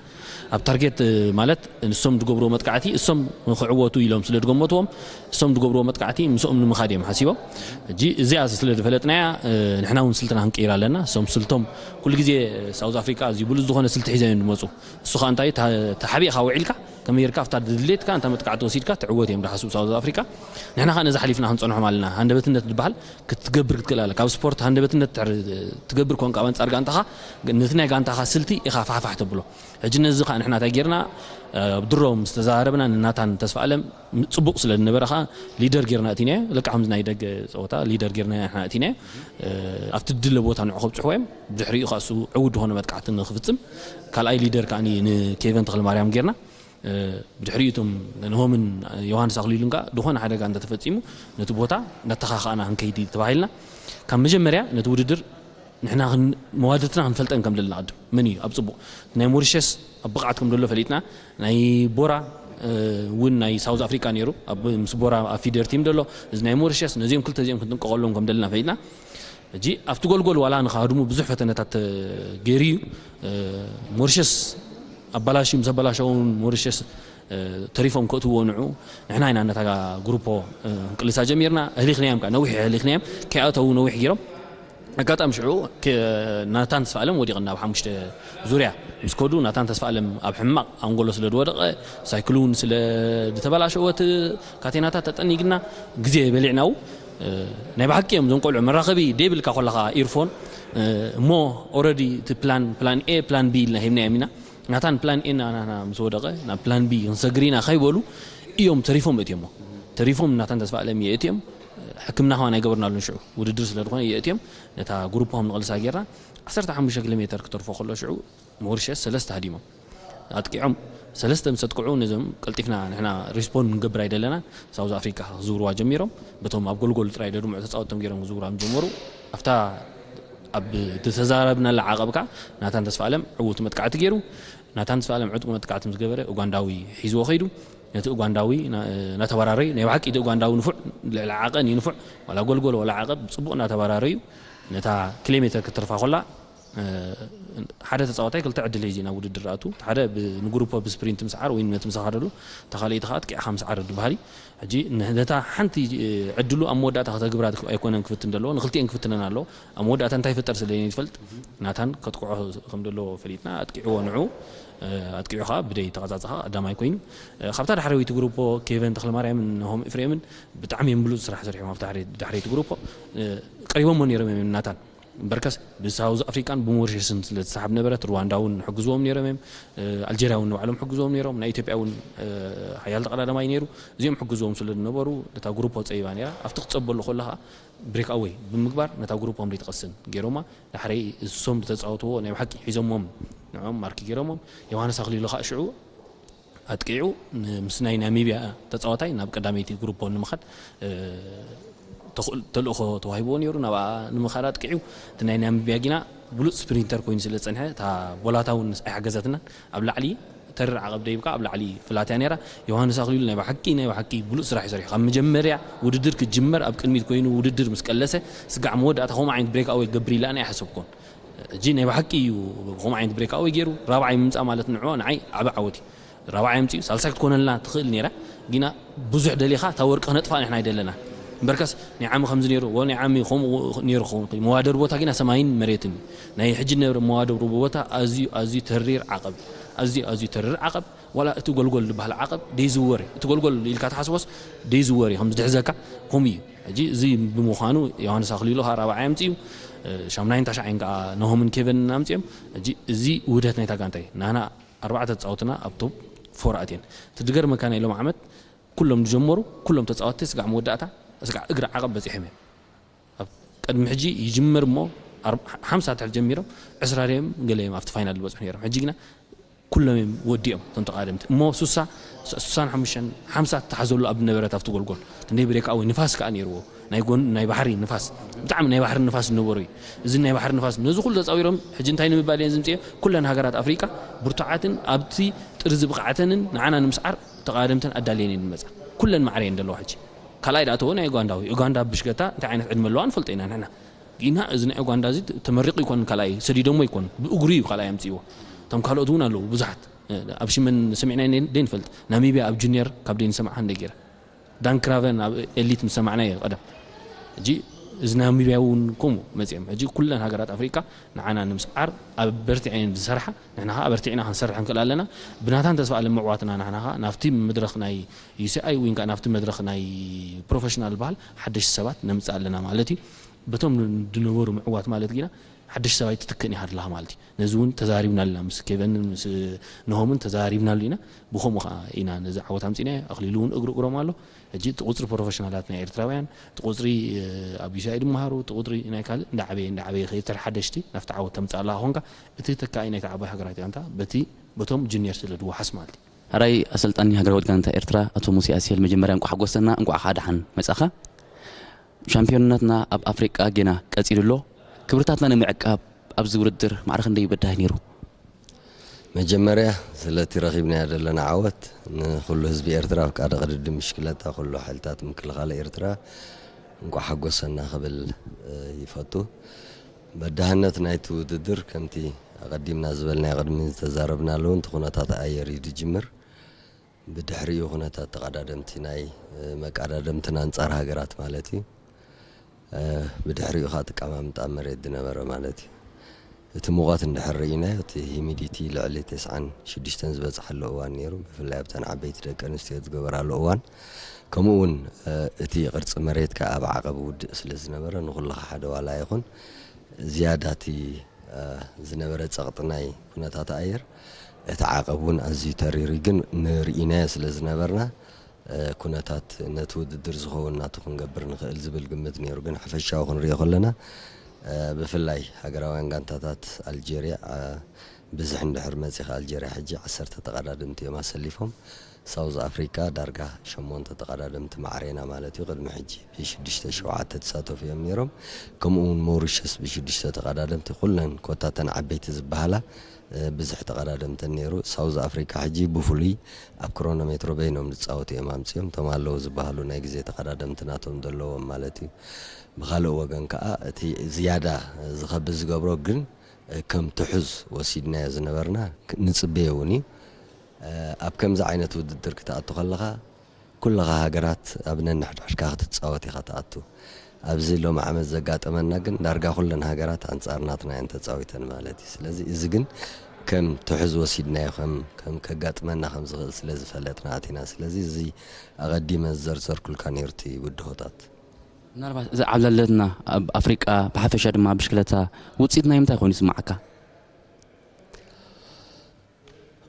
ኣብ ታርጌት፣ እ፣ ማለት ንሶም ዝገብርዎ መጥቃዕቲ፣ እሶም ንኽዕወቱ ኢሎም ስለ ዝገመትዎም፣ እሶም ዝገብርዎ መጥቃዕቲ ምስኦም ንምኻድ እዮም ሓሲቦም። ሕጂ እዚኣ ስለ ዝፈለጥናያ፣ እ፣ ንሕና እውን ስልትና ክንቅይር ኣለና። እሶም ስልቶም ኩሉ ግዜ ሳውዝ ኣፍሪቃ ኣዝዩ ብሉጽ ዝኾነ ስልቲ ሒዞም እዮም ዝመጹ። እሱ ኸኣ እንታይ፣ ታ-፣ ተሓቢእካ ውዒልካ፣ ከመይ ጌርካ ኣብታ ድሌትካ እንታ መጥቃዕቲ ወሲድካ ትዕወት እዮም ዝሓስቡ ሳውዝ ኣፍሪቃ። ንሕና ኸኣ ነዚ ሓሊፍና ክንጸንሖም ኣለና። ሃንደበትነት ዝበሃል ክትገብር ክትክእል ኣለካ። ኣብ ስፖርት ሃንደበትነት ድሕሪ ትገብር ኮንካ ኣብ ኣንጻር ጋንታኻ፣ ነቲ ናይ ጋንታኻ ስልቲ ኢኻ ፋሕፋሕ ተብሎ። ሕጂ ነዚ ኸኣ ንሕና እንታይ ጌርና፣ ኣብ ድሮ ምስ ተዘራረብና ንናታን ተስፋኣለም ጽቡቕ ስለ ዝነበረ ኸኣ ሊደር ጌርና እቲናዮ። ልክዕ ከምዚ ናይ ደገ ጸወታ ሊደር ጌርና ኢና ንሕና እቲናዮ። ኣብቲ ድለ ቦታ ንዑ ከብጽሕዎ እዮም። ብድሕሪኡ ኸኣ እሱ ዕዉት ዝኾነ መጥቃዕቲ ንኽፍጽም ካልኣይ ሊደር ከኣ ንኬቨን ተኽለማርያም ጌርና። ብድሕሪኡ እቶም ንሆምን ዮሃንስ ኣኽሊሉን ከኣ ዝኾነ ሓደጋ እንተተፈጺሙ ነቲ ቦታ እናተኻኻእና ክንከይድ ተባሂልና። ካብ መጀመርያ ነቲ ውድድር ንሕና ክን-፣ መዋድድትና ክንፈልጠን ከም ዘለና ቅድም መን እዩ ኣብ ጽቡቕ ናይ ሞሪሸስ ኣብ ብቕዓት ከም ዘሎ ፈሊጥና። ናይ ቦራ፣ እ፣ እውን ናይ ሳውዝ ኣፍሪቃ ነይሩ። ኣብ፣ ምስ ቦራ ኣብ ፊደር ቲም ዘሎ፣ እዚ ናይ ሞሪሸስ፣ ነዚኦም ክልተ እዚኦም ክንጥንቀቐሎም ከም ዘለና ፈሊጥና። ሕጂ ኣብቲ ጎልጎል ዋላ ንኻህድሙ ብዙሕ ፈተነታት፣ እ፣ ገይሩ እዩ። እ፣ ሞሪሸስ ኣባላሽዩ ምስ ኣባላሸውን ሞሪሸስ፣ እ፣ ተሪፎም ከእትውዎ ንዑ። ንሕና ኢና ነታ ግሩፖ፣ እ፣ ክንቅልሳ ጀሚርና። ኣህሊኽናዮም ከኣ፣ ነዊሕ ኣህሊኽናዮም። ከይኣተዉ ነዊሕ ገይሮም። ኣጋጣሚ ሽዑ ከ-፣ ናታን ተስፋኣለም ወዲቕና ኣብ ሓሙሽተ ዙርያ ምስ ከዱ፣ ናታን ተስፋኣለም ኣብ ሕማቕ ኣንጎሎ ስለ ዝወደቐ፣ ሳይክሉ እውን ስለ ዝተበላሸወ፣ እቲ ካቴናታት ተጠኒግና፣ ግዜ በሊዕና፣ እ፣ ናይ ብሓቂ እዮም እዞም ቆልዑ። መራኸቢ ደይብልካ ከለኻ ኢርፎን፣ እ፣ እሞ ኦረዲ እቲ ፕላን፣ ፕላን ኤ፣ ፕላን ቢ ኢልና ሂብናዮም ኢና። ናታን ፕላን ኤ እና ናና ምስ ወደቐ፣ ናብ ፕላን ቢ ክንሰግር ኢና ከይበሉ እዮም ተሪፎም እትዮሞ። ተሪፎም ናታን ተስፋኣለም የእትዮም። ሕክምና ከማን ኣይገበርናሉን ሽዑ። ውድድር ስለ ዝኾነ የእትዮም። ነታ ግሩፖም ንቕልሳ ጌርና፣ ዓሰርተ ሓሙሽተ ኪሎ ሜተር ክተርፎ ከሎ ሽዑ ሞሪሸስ ሰለስተ ሃዲሞም። ኣጥቂዖም። ሰለስተ ምስ ኣጥቅዑ ነዞም ቀልጢፍና ንሕና ሪስፖንድ ክንገብር ኣይደለናን። ሳውዝ ኣፍሪቃ ክዝውርዋ ጀሚሮም። በቶም ኣብ ጎልጎል ጥራይ ደድምዑ ተጻወትቶም ገይሮም ክዝውርዋ ምስ ጀመሩ፣ ኣብታ ኣብ ዝተዘራረብናላ ዓቐብ ከኣ ናታን ተስፋኣለም ዕዉት መጥቃዕቲ ገይሩ። ናታን ተስፋኣለም ዕጡቕ መጥቃዕቲ ምስ ገበረ ኡጋንዳዊ ሒዝዎ ከይዱ። ነቲ ኡጋንዳዊ ና-፣ እናተበራረዩ፣ ናይ ብሓቂ እቲ ኡጋንዳዊ ንፉዕ፣ ልዕሊ ዓቐን እዩ ንፉዕ፣ ዋላ ጎልጎል ዋላ ዓቐብ ጽቡቕ እናተበራረዩ ነታ ኪሎ ሜተር ክትርፋ ኮላ ሓደ ተጻዋታይ ክልተ ዕድል ሒዙ ናብ ውድድር ኣቱ፣ ሓደ ንግሩፖ ብስፕሪንት ምስዓር ወይ ነቲ ምሳኻ ደሎ፣ እታ ካልኣይቲ ከዓ ኣጥቂዕኻ ምስዓር ዝበሃል እዩ። ሕጂ ነታ ሓንቲ ዕድሉ ኣብ መወዳእታ ከተግብራ ኣይኮነን ክፍትን ዘለዎ፣ ንክልቲኤን ክፍትነን ኣለዎ። ኣብ መወዳእታ እንታይ ይፈጠር ስለ ዘይትፈልጥ፣ ናታን ከጥቅዖ ከም ዘለዎ ፈሊጥና ኣጥቂዕዎ ንዑ፣ ኣጥቂዑ ከዓ ብደይ ተቐጻጸኻ ቀዳማይ ኮይኑ። ካብታ ዳሕረወይቲ ግሩፖ ኬቨን ተኽለማርያምን ናሆም ኤፍሬምን ብጣዕሚ እዮም ብሉጽ ስራሕ ሰሪሖም። ኣብታ ዳሕረይቲ ግሩፖ ቀሪቦሞ ነይሮም እዮም ናታን። እምበርከስ ብሳውዝ ኣፍሪቃን ብሞሪሸስን ስለ ዝሰሓብ ነበረት፣ ሩዋንዳ እውን ሕግዝዎም ነይሮም እዮም። ኣልጀርያ እውን ንባዕሎም ሕግዝዎም ነይሮም። ናይ ኢትዮጵያ እውን ሓያል ተቐዳዳማይ ነይሩ። እዚኦም ሕግዝዎም ስለ ዝነበሩ ነታ ግሩፖ ፀይባ ነይራ። ኣብቲ ክትፀበሉ ከሎ ከዓ ብሬክ ኣወይ ብምግባር ነታ ግሩፖም ደይትቐስን ገይሮማ። ዳሕረይ እሶም ዝተፃወትዎ ናይ ብሓቂ ሒዞሞም ንዕኦም ማርኪ ገይሮሞም። ዮሃንስ ኣኽሊሉ ከዓ ሽዑ ኣጥቂዑ ምስ ናይ ናሚብያ ተጻዋታይ ናብ ቀዳመይቲ ግሩፖ ንምኻድ ተልእኾ ተዋሂብዎ ነይሩ። ናብኣ ንምኻድ ኣጥቂዑ እቲ ናይ ናሚብያ ጊና ብሉጽ ስፕሪንተር ኮይኑ ስለ ዝጸንሐ እታ ቦላታ እውን ኣይሓገዘትናን። ኣብ ላዕሊ ተሪር ዓቐብ ደይብካ ኣብ ላዕሊ ፍላትያ ነይራ። ዮሃንስ ኣኽሊሉ ናይ ብሓቂ ናይ ብሓቂ ብሉጽ ስራሕ ይሰርሑ። ካብ መጀመርያ ውድድር ክጅመር ኣብ ቅድሚት ኮይኑ ውድድር ምስ ቀለሰ ስጋዕ መወዳእታ ከምኡ ዓይነት ብሬክ ኣወይ ክገብር ኢለ ኣነ ኣይሓሰብኩን። ሕጂ ናይ ብሓቂ እዩ ከምኡ ዓይነት ብሬክ ኣወይ ገይሩ ራብዓይ ምምጻእ ማለት ንዕኦ ንዓይ ዓቢ ዓወት እዩ። ራብዓይ ኣምጺኡ ሳልሳይ ክትኮነልና ትኽእል ነይራ። ጊና ብዙሕ ደሊኻ እታ ወርቂ ክነጥፋ ንሕና ኣይደለና። እምበርከስ ናይ ዓሚ ከምዚ ነይሩ፣ ወ ናይ ዓሚ ከምኡ ነይሩ ክኸውን ይኽእል። መዋደር ቦታ ጊና ሰማይን መሬትን እዩ። ናይ ሕጂ ነብሪ መዋደሩ ቦታ ኣዝዩ ኣዝዩ ተሪር ዓቐብ፣ ኣዝዩ ኣዝዩ ተሪር ዓቐብ። ዋላ እቲ ጎልጎል ዝበሃል ዓቐብ ደይዝወር እዩ። እቲ ጎልጎል ኢልካ ትሓስቦስ ደይዝወር እዩ። ከምዚ ድሕዘካ ከምኡ እዩ። ሕጂ እዚ ብምዃኑ ዮሃንስ ኣኽሊሉ ከዓ ራብዓይ ኣምጺኡ፣ ሻምናይን ታሽዓይን ከዓ ነሆምን ኬቨንን ኣምጺኦም። ሕጂ እዚ ውህደት ናይታ ጋንታ እዩ። ናህና ኣርባዕተ ተጻወትና ኣብ ቶፕ ፎር ኣትየን። እቲ ዝገርመካ ናይ ሎም ዓመት ኩሎም ዝጀመሩ ኩሎም ተጻወትቲ ስጋዕ መወዳእታ ስጋዕ እግሪ ዓቐብ በጺሖም እዮም። ኣብ ቅድሚ ሕጂ ይጅመር እሞ ኣር- ሓምሳ ትሕል ጀሚሮም ዕስራ ድዮም ገለ እዮም ኣብቲ ፋይናል ዝበጽሑ ነይሮም። ሕጂ ግና ኩሎም እዮም ወዲኦም እቶም ተቓደምቲ እሞ ሱሳ ሱሳን ሓሙሽተን ሓምሳ ተሓዘሉ ኣብ ነበረት ኣብቲ ጎልጎል ክንደይ ብሬክ ኣወይ ንፋስ ከዓ ነይርዎ ናይ ጎን ናይ ባሕሪ ንፋስ ብጣዕሚ ናይ ባሕሪ ንፋስ ዝነበሩ እዩ። እዚ ናይ ባሕሪ ንፋስ ነዚ ኩሉ ተጻዊሮም ሕጂ እንታይ ንምባል እየን ዝምፅኦ? ኩለን ሃገራት ኣፍሪቃ ብርቱዓትን ኣብቲ ጥርዚ ብቕዓተንን ንዓና ንምስዓር ተቓደምተን ኣዳልየን እየን ዝመጻ። ኩለን ማዕረ እየን ዘለዋ ሕጂ። ካልኣይ ደኣ ተወ ናይ ኡጋንዳ ወይ ኡጋንዳ ብሽገታ እንታይ ዓይነት ዕድመ ኣለዋ ንፈልጦ ኢና ንሕና። ግና እዚ ናይ ኡጋንዳ እዚ ተመሪቑ ይኮን ካልኣይ ሰዲዶሞ ይኮን ብእግሩ እዩ ካልኣይ ኣምፅእዎ። እቶም ካልኦት እውን ኣለዉ ብዙሓት ኣብ ሽመን ሰሚዕና ደይንፈልጥ ናሚብያ ኣብ ጁኒየር ካብ ደይንሰምዓ እንደ ገይረ ዳን ክራቨን ኣብ ኤሊት ምስ ሰማዕናዮ ቀደም። ሕጂ እዚ ናሚብያ እውን ከምኡ መፅኦም። ሕጂ ኩለን ሃገራት ኣፍሪቃ ንዓና ንምስዓር ኣብ በርቲዐን ዝሰርሓ ንሕና ከዓ በርቲዕና ክንሰርሕ ንክእል ኣለና። ብናታን ተስፋ ኣለም ምዕዋትና ንሕና ከዓ ናብቲ መድረክ ናይ ዩሲኣይ ወይ ከዓ ናብቲ መድረክ ናይ ፕሮፌሽናል በሃል ሓደሽቲ ሰባት ነምፅእ ኣለና ማለት እዩ። በቶም ዝነበሩ ምዕዋት ማለት ግና ሓደሽ ሰብኣይ ትትክእን ኢኻ ኣለኻ ማለት እዩ። ነዚ እውን ተዛሪብናሉ ኢና ምስ ኬቨንን ምስ ነሆምን ተዛሪብናሉ ኢና። ብኸምኡ ከዓ ኢና ነዚ ዓወት ኣምፂእናዮ። ኣኽሊሉ እውን እግሪ እግሮም ኣሎ። ሕጂ እቲ ቁፅሪ ፕሮፌሽናላት ናይ ኤርትራውያን እቲ ቁፅሪ ኣብ ዩሲኣይዲ ይመሃሩ እቲ ቁፅሪ ናይ ካልእ እንዳዓበየ እንዳዓበየ ከይድ ተር ሓደሽቲ ናብቲ ዓወት ተምፅእ ኣለኻ ኮንካ እቲ ተካኢ ናይቲ ዓባይ ሃገራዊ ጋንታ በቲ በቶም ጁኒየር ስለ ዝወሓስ ማለት እዩ። ሕራይ ኣሰልጣኒ ሃገራዊት ጋንታ ኤርትራ ኣቶ ሙሴ ኣስሄል መጀመርያ እንቋዕ ሓጎሰና እንቋዕ ከዓ ደሓን መጻኻ። ሻምፒዮንነትና ኣብ ኣፍሪቃ ጌና ቀጺሉ ኣሎ። ክብርታትና ንምዕቃብ ኣብዚ ውድድር ማዕረ ክንደይ በዳሂ ነይሩ? መጀመርያ ስለቲ ረኺብናዮ ዘለና ዓወት ንኹሉ ህዝቢ ኤርትራ፣ ኣብ ቃደ ቅድድም ብሽክለታ ኩሉ ሓይልታት ምክልኻል ኤርትራ እንቋዕ ሓጎሰና ክብል ይፈቱ። በዳህነት ናይቲ ውድድር ከምቲ ኣቐዲምና ዝበልናዮ ቅድሚ ዝተዛረብናሉ እውን እቲ ኩነታት ኣየር እዩ ዝጅምር። ብድሕሪኡ ኩነታት ተቐዳደምቲ ናይ መቃዳደምትን ኣንጻር ሃገራት ማለት እዩ። ብድሕሪኡ ኸዓ ኣቀማምጣ መሬት ዝነበረ ማለት እዩ። እቲ ሙቐት እንድሕር ርኢናዮ እቲ ሂሚዲቲ ልዕሊ ተስዓን ሽዱሽተን ዝበፅሓሉ እዋን ነይሩ። ብፍላይ ኣብተን ዓበይቲ ደቂ ኣንስትዮ ዝገበራሉ እዋን ከምኡ እውን እቲ ቅርፂ መሬት ከዓ ኣብ ዓቐብ ውድእ ስለ ዝነበረ ንኩልኻ ሓደ ዋላ ይኹን ዝያዳ እቲ ዝነበረ ፀቕጢ ናይ ኩነታት ኣየር እቲ ዓቐብ እውን ኣዝዩ ተሪር እዩ። ግን ንርኢናዮ ስለ ዝነበርና ኩነታት ነቲ ውድድር ዝኸውን ናቱ ክንገብር ንኽእል ዝብል ግምት ነይሩ። ግን ሓፈሻዊ ክንሪኦ ከለና ብፍላይ ሃገራውያን ጋንታታት ኣልጀርያ ብዝሕ እንድሕር መፂኻ ኣልጀርያ ሕጂ ዓሰርተ ተቐዳደምቲ እዮም ኣሰሊፎም። ሳውዝ ኣፍሪካ ዳርጋ ሸሞንተ ተቐዳደምቲ ማዕሬና ማለት እዩ። ቅድሚ ሕጂ ብሽዱሽተ ሸውዓተ ተሳተፉ እዮም ነይሮም። ከምኡ እውን ሞሪሸስ ብሽዱሽተ ተቐዳደምቲ ኩለን ኮታተን ዓበይቲ ዝበሃላ ብዝሕ ተቐዳደምተን ነይሩ። ሳውዝ ኣፍሪካ ሕጂ ብፍሉይ ኣብ ክሮኖሜትሮ በይኖም ዝፃወቱ እዮም ኣምፅኦም። እቶም ኣለዉ ዝበሃሉ ናይ ግዜ ተቐዳደምቲ ናቶም ዘለዎም ማለት እዩ። ብኻልእ ወገን ከዓ እቲ ዝያዳ ዝኸብድ ዝገብሮ ግን ከም ትሑዝ ወሲድናዮ ዝነበርና፣ ክ-፣ ንጽበዮ እውን እዩ። ኣብ ከምዚ ዓይነት ውድድር ክትኣቱ ከለኻ፣ ኩለኻ ሃገራት ኣብ ነንሕድሕድካ ክትጻወት ኢኻ ትኣቱ። ኣብዚ ሎሚ ዓመት ዘጋጠመና ግን፣ ዳርጋ ኩለን ሃገራት ኣንጻር ናትና እየን ተጻዊተን ማለት እዩ። ስለዚ እዚ ግን ከም ትሑዝ ወሲድናዮ፣ ከም፣ ከም ከጋጥመና ከም ዝኽእል ስለ ዝፈለጥና ኣቲና። ስለዚ እዚ ኣቐዲመ ዝዘርዘርኩልካ ነይሩ እቲ ብድሆታት። ምናልባት እዚ ዓብላለትና ኣብ ኣፍሪቃ ብሓፈሻ ድማ ብሽክለታ ውፅኢት ናይ ምንታይ ኮይኑ ይስማዓካ?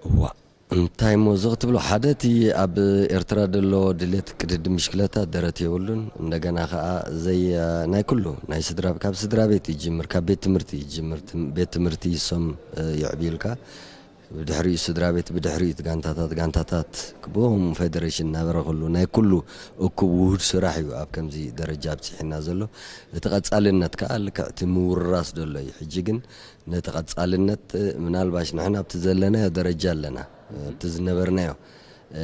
እዋ፣ እንታይ እሞ እዚ ክትብሎ፣ ሓደ እቲ ኣብ ኤርትራ ዘሎ ድሌት ቅድድም ብሽክለታ ደረት የብሉን። እንደገና ከዓ ዘይ ናይ ኩሉ ናይ ስድራ፣ ካብ ስድራ ቤት ይጅምር፣ ካብ ቤት ትምህርቲ ይጅምር። ትም-፣ ቤት ትምህርቲ ይሶም፣ እ፣ ይዕብዩልካ። ብድሕሪኡ ስድራ ቤት፣ ብድሕሪኡ እቲ ጋንታታት፣ ጋንታታት ብኦም ፌደሬሽን እናበረ ኩሉ ናይ ኩሉ እኩብ ውሁድ ስራሕ እዩ ኣብ ከምዚ ደረጃ ኣብፂሕና ዘሎ። እቲ ቀፃልነት ከዓ ልክዕ እቲ ምውርራስ ዘሎ እዩ። ሕጂ ግን ነቲ ቀፃልነት፣ ምናልባሽ ንሕና ኣብቲ ዘለናዮ ደረጃ ኣለና፣ ኣብቲ ዝነበርናዮ። እ፣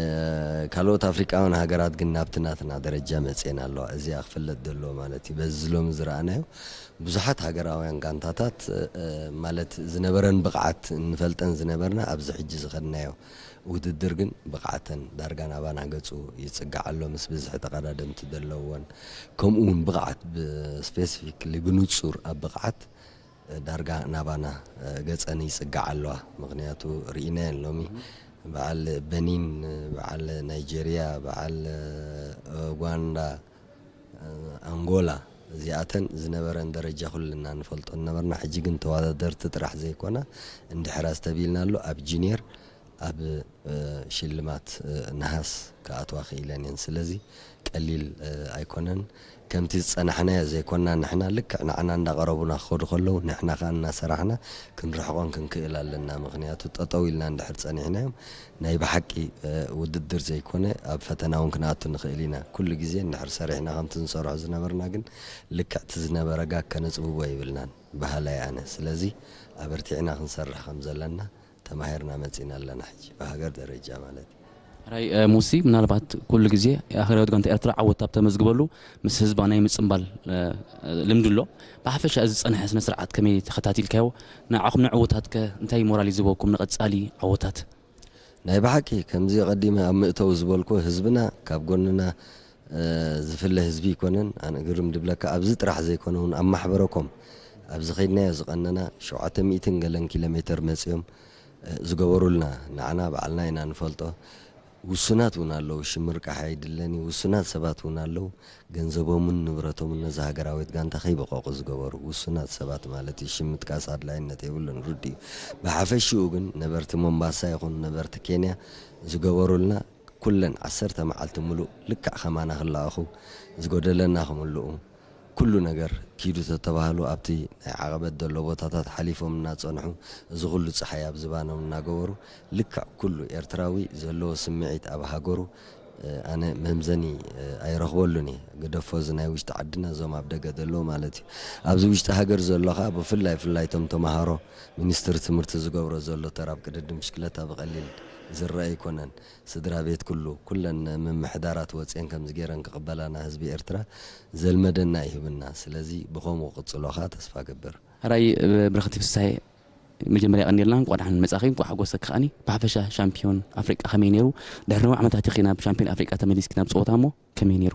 ካልኦት ኣፍሪቃውያን ሃገራት ግን ናብቲ ናትና ደረጃ መፅኤን ኣለዋ። እዚኣ ክፍለጥ ዘለዎ ማለት እዩ። በዚ ሎሚ ዝረኣናዮ ብዙሓት ሃገራውያን ጋንታታት፣ እ፣ ማለት ዝነበረን ብቕዓት እንፈልጠን ዝነበርና ኣብዚ ሕጂ ዝኸድናዮ ውድድር ግን ብቕዓተን ዳርጋ ናባና ገፁ ይጽጋዕ ኣሎ፣ ምስ ብዝሒ ተቐዳደምቲ ዘለዎን። ከምኡ እውን ብቕዓት ብስፔሲፊክሊ ብንጹር ኣብ ብቕዓት ዳርጋ ናባና ገጸን ይጽጋዕ ኣለዋ። ምኽንያቱ ርኢናየን ሎሚ በዓል በኒን፣ በዓል ናይጄርያ፣ በዓል ኡጋንዳ፣ ኣንጎላ፣ እዚኣተን ዝነበረን ደረጃ ኩልና ንፈልጦ ነበርና። ሕጂ ግን ተወዳደርቲ ጥራሕ ዘይኮና፣ እንድሕር ኣስተብሂልና ኣሎ፣ ኣብ ጁኒየር ኣብ፣ እ፣ ሽልማት፣ እ፣ ነሃስ ክኣትዋ ክኢለን እየን። ስለዚ ቀሊል፣ እ፣ ኣይኮነን። ከምቲ ዝጸናሕናዮ ዘይኮና፣ ንሕና ልክዕ ንዓና እንዳቐረቡና ክኸዱ ከለዉ፣ ንሕና ከኣ እናሰራሕና ክንርሕቖን ክንክእል ኣለና። ምኽንያቱ ጠጠው ኢልና እንድሕር ጸኒሕናዮም፣ ናይ ብሓቂ፣ እ፣ ውድድር ዘይኮነ፣ ኣብ ፈተና እውን ክንኣቱ ንኽእል ኢና። ኩሉ ግዜ እንድሕር ሰሪሕና ከምቲ ንሰርሖ ዝነበርና ግን፣ ልክዕ እቲ ዝነበረ ጋግ ከነጽብቦ የብልናን በሃላይ ኣነ። ስለዚ ኣበርቲዕና ክንሰርሕ ከም ዘለና ተማሂርና መጺና ኣለና። ሕጂ ብሃገር ደረጃ ማለት እዩ። ሕራይ፣ እ፣ ሙሲ፣ ምናልባት ኩሉ ግዜ ሃገራዊት ጋንታ ኤርትራ ዓወት ኣብ ተመዝግበሉ ምስ ህዝባ ናይ ምጽምባል፣ እ፣ ልምዲ ኣሎ። ብሓፈሻ እዚ ዝጸንሐ ስነ ስርዓት ከመይ ተኸታቲልካዮ? ንዓኹም ንዕወታትከ እንታይ ሞራል እዩ ዝህበኩም ንቐጻሊ ዓወታት? ናይ ብሓቂ ከምዚ ቀዲመ ኣብ ምእተው ዝበልኩ፣ ህዝብና ካብ ጎንና፣ እ፣ ዝፍለ ህዝቢ ኣይኮነን። ኣነ ግርም ድብለካ፣ ኣብዚ ጥራሕ ዘይኮነ እውን ኣብ ማሕበረኮም ኣብዚ ከይድናዮ ዝቐነና ሸውዓተ ሚእትን ገለን ኪሎ ሜተር መጺኦም፣ እ፣ ዝገበሩልና፣ ንዓና ባዕልና ኢና ንፈልጦ። ውሱናት እውን ኣለዉ፣ ሽም ምርቃሕ ኣይድለን እዩ። ውሱናት ሰባት እውን ኣለዉ፣ ገንዘቦምን ንብረቶምን ነዛ ሃገራዊት ጋንታ ከይበቐቑ ዝገበሩ ውሱናት ሰባት ማለት እዩ። ሽም ምጥቃስ ኣድላይነት የብሉን፣ ርዱእ እዩ። ብሓፈሽኡ ግን ነበርቲ ሞምባሳ ይኹን ነበርቲ ኬንያ ዝገበሩልና፣ ኩለን ዓሰርተ መዓልቲ ሙሉእ ልክዕ ከማና ክለኣኹ፣ ዝጎደለና ክምልኡ፣ ኩሉ ነገር ኪዱ ተተባህሉ ኣብቲ ናይ ዓቐበት ዘሎ ቦታታት ሓሊፎም እናጸንሑ፣ እዚ ኩሉ ጸሓይ ኣብ ዝባኖም እናገበሩ፣ ልክዕ ኩሉ ኤርትራዊ ዘለዎ ስምዒት ኣብ ሃገሩ፣ እ፣ ኣነ መምዘኒ፣ እ፣ ኣይረኽበሉን እየ። ግደፎ እዚ ናይ ውሽጢ ዓድና፣ እዞም ኣብ ደገ ዘለዉ ማለት እዩ። ኣብዚ ውሽጢ ሃገር ዘሎ ኸኣ ብፍላይ፣ ብፍላይ እቶም ተምሃሮ፣ ሚኒስትሪ ትምህርቲ ዝገብሮ ዘሎ ተራ ኣብ ቅድድም ብሽክለታ ብቐሊል ዝረኣ ኣይኮነን። ስድራ ቤት ኩሉ፣ ኩለን ምምሕዳራት ወጺኤን ከምዚ ገይረን ክቕበላና ህዝቢ ኤርትራ ዘልመደና ይህብና። ስለዚ ብኸምኡ ክቕጽሎ ኸኣ ተስፋ እገብር። ሕራይ፣ እ፣ ብረኽቲ ፍስሃየ፣ መጀመርያ የቐንየልና፣ እንቋዕ ደሓን መጻኺ፣ እንቋዕ ሓጎሰኪ ከኣኒ። ብሓፈሻ ሻምፒዮን ኣፍሪቃ ከመይ ነይሩ? ድሕሪ ነዊሕ ዓመታት ኢኺ ናብ ሻምፒዮን ኣፍሪቃ ተመሊስኪ ናብ ጸወታ እሞ ከመይ ነይሩ?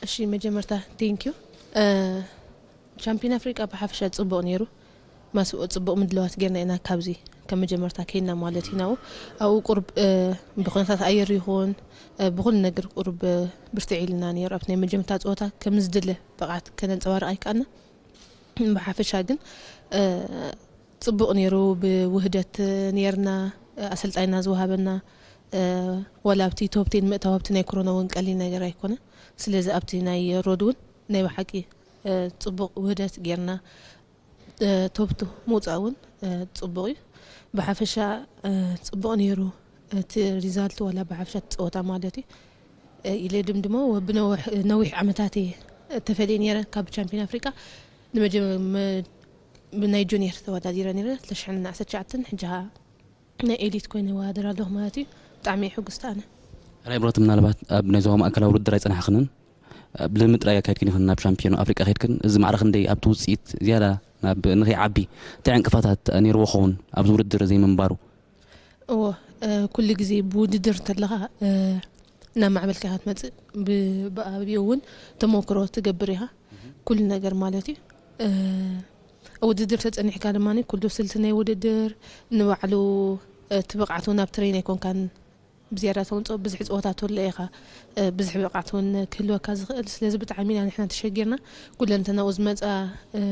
እሺ፣ መጀመርታ ቴንኪዩ። እ፣ ሻምፒዮን ኣፍሪቃ ብሓፈሻ ጽቡቕ ነይሩ። ማስ-፣ ጽቡቕ ምድላዋት ጌርና ኢና ካብዚ ከም መጀመርታ ከይድና ማለት ኢና። ኣብኡ ቁሩብ፣ እ፣ ብኹነታት ኣየር ይኹን፣ እ፣ ብኹሉ ነገር ቁሩብ፣ እ፣ ብርትዕ ኢልና ነይሩ። ኣብቲ ናይ መጀመርታ ጸወታ ከም ዝድለ ብቕዓት ከነንጸባርቕ ኣይከኣልና። ብሓፈሻ ግን፣ እ፣ ጽቡቕ ነይሩ። ብውህደት ነይርና፣ እ፣ ኣሰልጣይና ዝወሃበና፣ እ፣ ዋላ ኣብቲ ቶፕ ቴን ምእታው ኣብቲ ናይ ኮሮና እውን ቀሊል ነገር ኣይኮነ። ስለዚ ኣብቲ ናይ ሮድ እውን ናይ ብሓቂ፣ እ፣ ጽቡቕ ውህደት ጌርና፣ እ፣ ቶፕ ቱ ምውጻእ እውን፣ እ፣ ጽቡቕ እዩ። ብሓፈሻ፣ እ፣ ጽቡቕ ነይሩ እቲ ሪዛልት ዋላ ብሓፈሻ እቲ ጸወታ ማለት እዩ። እ፣ ኢለ ድምድሞ ወ-፣ ብነውሕ-፣ ነዊሕ ዓመታት እየ ተፈልየ ነይረ ካብ ቻምፒዮን ኣፍሪቃ። ንመጀመ-፣ መ-፣ ብናይ ጁኒየር ተወዳዲረ ነይረ፣ ክልተ ሽሕን ዓሰርተ ትሽዓተን፣ ሕጂ ኸኣ ናይ ኤሊት ኮይነ ይወዳደር ኣለኹ ማለት እዩ። ብጣዕሚ እየ ሕጉስቲ ኣነ። ራይ ብሮት፣ ምናልባት ኣብ ናይ ዞባ ማእከላዊ ውድድር ኣይጸናሕክንን፣ ኣብ ልምምድ ጥራይ ኣካይድክን ኢኽን ናብ ሻምፒዮን ኣፍሪቃ ከይድክን፣ እዚ ማዕረ ክንደይ ኣብቲ ውጽኢት ዝያዳ ናብ ንኸይዓቢ እንታይ ዕንቅፋታት ነይርዎ ኸውን ኣብዚ ውድድር ዘይምንባሩ? እዎ፣ ኩሉ ግዜ ብውድድር እንተለኻ እናማዕበልካ ኢኻ ትመፅእ። ብኣብኡ እውን ተመክሮ ትገብር ኢኻ፣ ኩሉ ነገር ማለት እዩ። ኣብ ውድድር ተፀኒሕካ ድማ ኩሉ ስልቲ ናይ ውድድር ንባዕሉ፣ እቲ ብቕዓት እውን ኣብ ትሬን ኣይኮንካን። ብዝያዳ ተውፅኦ ብዙሕ ፀወታ ትወለ ኢኻ። ብዙሕ ብቕዓት እውን ክህልወካ ዝኽእል። ስለዚ ብጣዕሚ ኢና ንሕና ተሸጊርና። ኩለንተናኡ ዝመፃ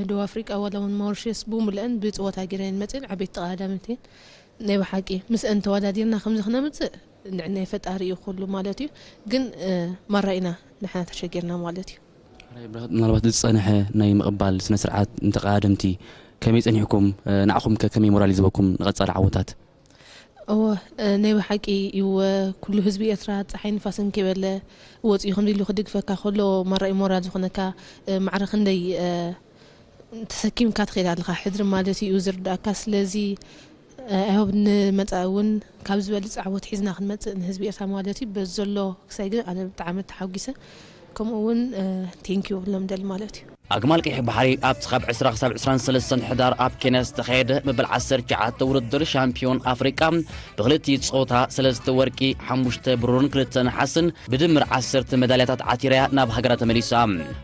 ደቡብ ኣፍሪቃ ዋላ እውን ማውሪሽስ ብሙልአን ብፀወታ ገይረን መፅእን ዓበይቲ ተቐዳደምቲ እየን። ናይ ብሓቂ ምስአን ተወዳዲርና ከምዚ ክነምፅእ ንዕናይ ፈጣሪ እዩ ኩሉ ማለት እዩ። ግን ማራ ኢና ንሕና ተሸጊርና ማለት እዩ። ምናልባት ዝፀንሐ ናይ ምቕባል ስነ ስርዓት ንተቐዳደምቲ ከመይ ፀኒሕኩም? ንዓኹም ከ ከመይ ሞራል ይዝበኩም ንቐፃሊ ዓወታት? እወ፣ ናይ ብሓቂ እዩ። ኩሉ ህዝቢ ኤርትራ ፀሓይ ንፋስን ከይበለ ወፂኡ ከምዚ ኢሉ ክድግፈካ ከሎ ማራ እዩ ሞራል ዝኾነካ። ማዕረ ክንደይ ተሰኪምካ ትኸይድ ኣለኻ ሕድሪ ማለት እዩ ዝርዳእካ። ስለዚ ኣይሆብ ንመፃኢ እውን ካብ ዝበልፅ ዓወት ሒዝና ክንመፅእ ንህዝቢ ኤርትራ ማለት እዩ። በዚ ዘሎ ክሳይ ግን ኣነ ብጣዕሚ ተሓጒሰ። ከምኡ እውን ቴንኪዩ ክብሎም ደሊ ማለት እዩ። ኣግማል ቀይሕ ባሕሪ ኣብቲ ካብ ዕስራ ክሳብ ዕስራን ሰለስተን ሕዳር ኣብ ኬንያ ዝተኻየደ መበል ዓሰርተ ትሽዓተ ውድድር ሻምፒዮን ኣፍሪቃ ብክልቲኡ ጾታ ሰለስተ ወርቂ፣ ሓሙሽተ ብሩርን ክልተ ነሓስን ብድምር ዓሰርተ መዳልያታት ዓቲራ'ያ ናብ ሃገራ ተመሊሳ።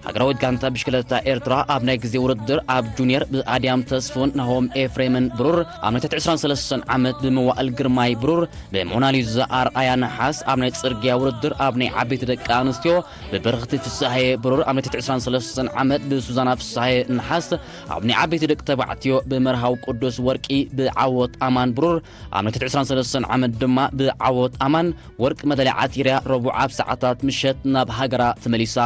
ሃገራዊት ጋንታ ብሽክለታ ኤርትራ ኣብ ናይ ግዜ ውድድር ኣብ ጁንየር ብኣድያም ተስፉን ናሆም ኤፍሬምን ብሩር፣ ኣብ ናይ ትሕቲ ዕስራን ሰለስተን ዓመት ብመዋእል ግርማይ ብሩር፣ ብሞናሊዛ ኣርኣያ ነሓስ፣ ኣብ ናይ ጽርግያ ውድድር ኣብ ናይ ዓበይቲ ደቂ ኣንስትዮ ብበረኽቲ ፍስሃየ ብሩር፣ ኣብ ናይ ትሕቲ ዕስራን ሰለስተን ዓመት ብሱዛና ፍስሃየ ነሓስ፣ ኣብ ናይ ዓበይቲ ደቂ ተባዕትዮ ብመርሃው ቅዱስ ወርቂ፣ ብዓወት ኣማን ብሩር፣ ኣብ ናይ ትሕቲ ዕስራን ሰለስተን ዓመት ድማ ብዓወት ኣማን ወርቂ መዳልያ ዓቲራ፣ ረቡዕ ኣብ ሰዓታት ምሸት ናብ ሃገራ ተመሊሳ።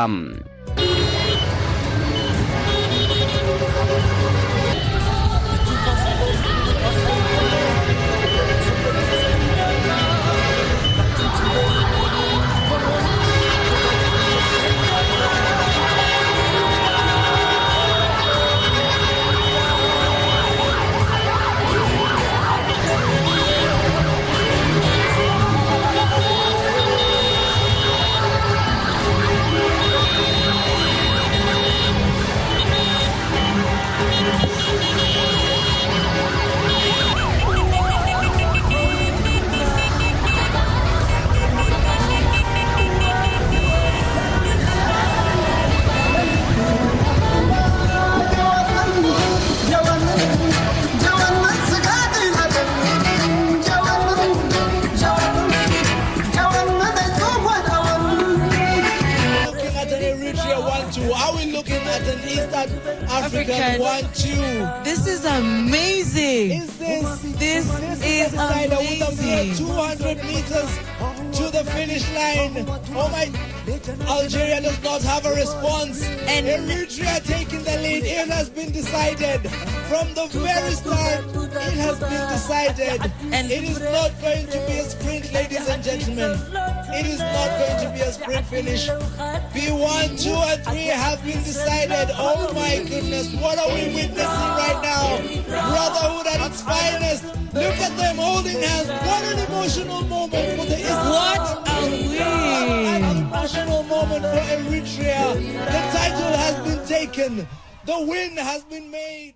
Looking at an Eritrea one two. Are we looking at an East African African. One two? This is amazing. Is this This this is is the side that would have been amazing. Two hundred meters to the finish line. Oh my! Algeria does not have a response. And Eritrea taking the lead. It has been decided from the very start. It has been decided. And it is not going to be a sprint, ladies and gentlemen. It is not going to be a sprint finish. B one, two, and three have been decided. Oh my goodness, what are we witnessing right now? Brotherhood at its finest. Look at them holding hands. What an emotional moment for the East. What are we? An emotional moment for Eritrea. The title has been taken. The win has been made.